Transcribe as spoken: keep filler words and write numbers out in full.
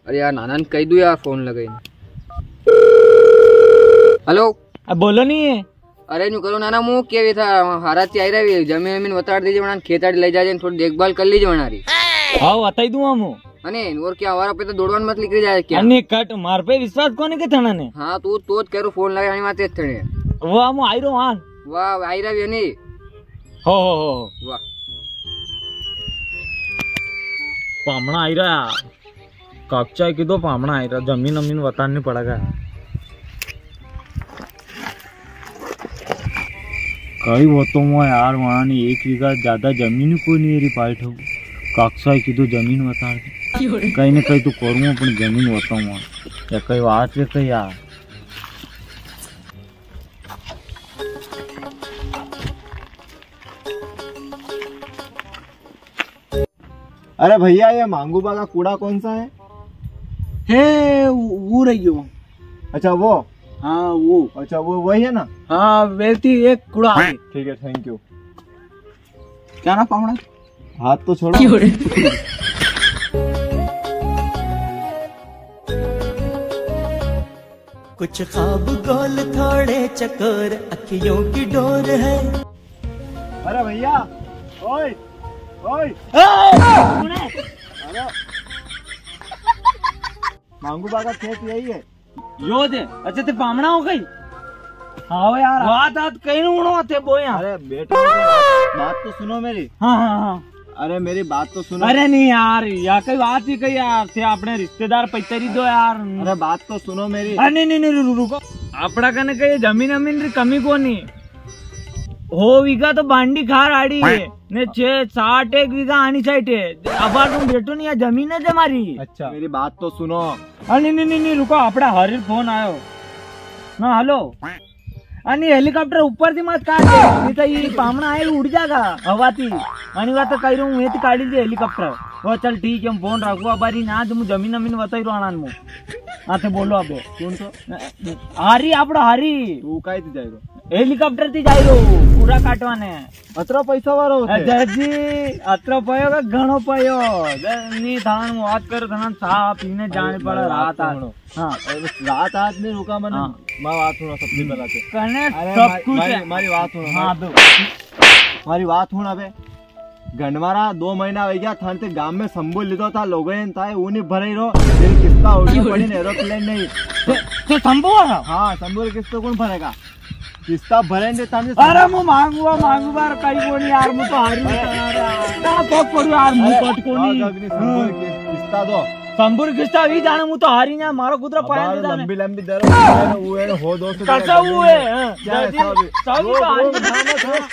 अरे यार, नाना ने कही दूं यार, फोन लगाई ने। हेलो। अब बोलो नी है। अरे न्यू करो नाना, मु केवे था, हारा ती आई रहा, जमीन वमीन वताड़ दीजिए, वणा खेत आड़ी ले जाजे, थोड़ी देखभाल कर लीजिए वणा री। हाँ, बताई दूंगा मु। अने और क्या, हमारा पे तो दौड़वान मत निकली जाए क्या? अने कट, मार पे विश्वास कोनी के थाना ने। हाँ, तू तो करो फोन लगाई, माते थने। वाह, मु आई रो हाँ। वाह, आई रहा भी नहीं। हो, हो, हो, हो। वाह। पामणा आई रहा। काकसा कीधो पामणा आई रहा, जमीन अमीन वताड़नी पड़ेगा। कई वो तो वो यार, वहाँ ने एक बीघा ज्यादा जमीन ही कोनी री पाइट हो। काकसा कीधो जमीन वताड़। कई ने कई तो करूँ, पण जमीन वताऊँ। या कई बात है कई यार। अरे भैया, ये मांगू बा का कूड़ा कौन सा है? है, वो, वो रही गयो। अच्छा, वो? हाँ, वो। अच्छा, वो वही है ना? हाँ, वेती एक कूड़ा है। ठीक है, thank you। क्या ना पामणा? हाथ तो छोड़ो। कुछ ख्वाब गोल थोड़े चकोर, अखियों की डोर है। अरे भैया, ओए, ओए। अरे। मांगू बा का खेत यही है। यो दे। अच्छा, ते पामणा हो गई? हाँ यार। बात आत कहीं उणो थे बोया। अरे बेटा, बात तो सुनो मेरी। हाँ, हाँ, हाँ। अरे मेरी बात तो सुनो। अरे नी यार, या कई बात ही कही यार, थे अपने रिश्तेदार पैतरी दो यार। अरे बात तो सुनो मेरी। अरे नी, नी, नी, रु-, रुको। आपड़ा कने कई जमीन अमीन री कमी कोनी। हो वीघा तो बांडी खार आड़ी है, ने छे साठ एक वीघा आनी साइड है। अब तुम बैठो नी, या जमीन है हमारी। अच्छा। मेरी बात तो सुनो। अरे नी, नी, नी, रुको, आपड़ा हरीर फोन आयो ना। हेलो। अरे हेलीकॉप्टर ऊपर थी मत काट दे, नी तो ये पामणा आए उड़ जागा हवा थी। अरे बात तो कही रहा हूँ, ये तो काट लीजिए हेलीकॉप्टर। वो चल ठीक है, हम फोन रखवा बारी ना, तुम जमीन अमीन बताई रो आनंद मु। हाँ, तो बोलो अबे। कौन सा? हरी, आपड़ा हरी। तू काई थी जाई रो? हेलीकॉप्टर थी जाई रो, पूरा काटवाने। अतरा पैसा वाला होते? अजय जी, अतरा पायो का घणो पायो। नी थान बात करो, थान साफ पीने जाने पड़े रात आज। हाँ। अरे बस रात आज नी रुका मने। हाँ। मारी बात सुनो सबसे पहला तो। कने अरे सब मारी, कुछ मारी, है। मारी बात सुनो। हाँ, दो। मारी बात सुन अबे। गंडवारा दो महीना हो गया, थाने ते गांव में संबू लीधो था, लोगों ने था, वो नी भराई रो, तेरी किस्ता उड़ने पड़ी ने, एरोप्लेन नहीं। तो, तो संबू वाला? हाँ, संबू की किस्त कौन भरेगा? किस्ता भरे ने थाने। अरे मु मांगू, मांगू बार कई कोनी यार, मु तो हारी। अरे। ना पग पड़ू यार, मु अरे, कट कोनी। हाँ, जगनी संबू की किस्ता दो। संबू की किस्ता भी जाने, मु तो हारी ना, मारो कुतरा पाया अबार नहीं जाने। लंबी लंबी दर वो है, हो दो सौ कसा वो है, हाँ। क्या है, जल्दी, सब ही। सब ही वो, तो वो हारी। ना, ना, ना।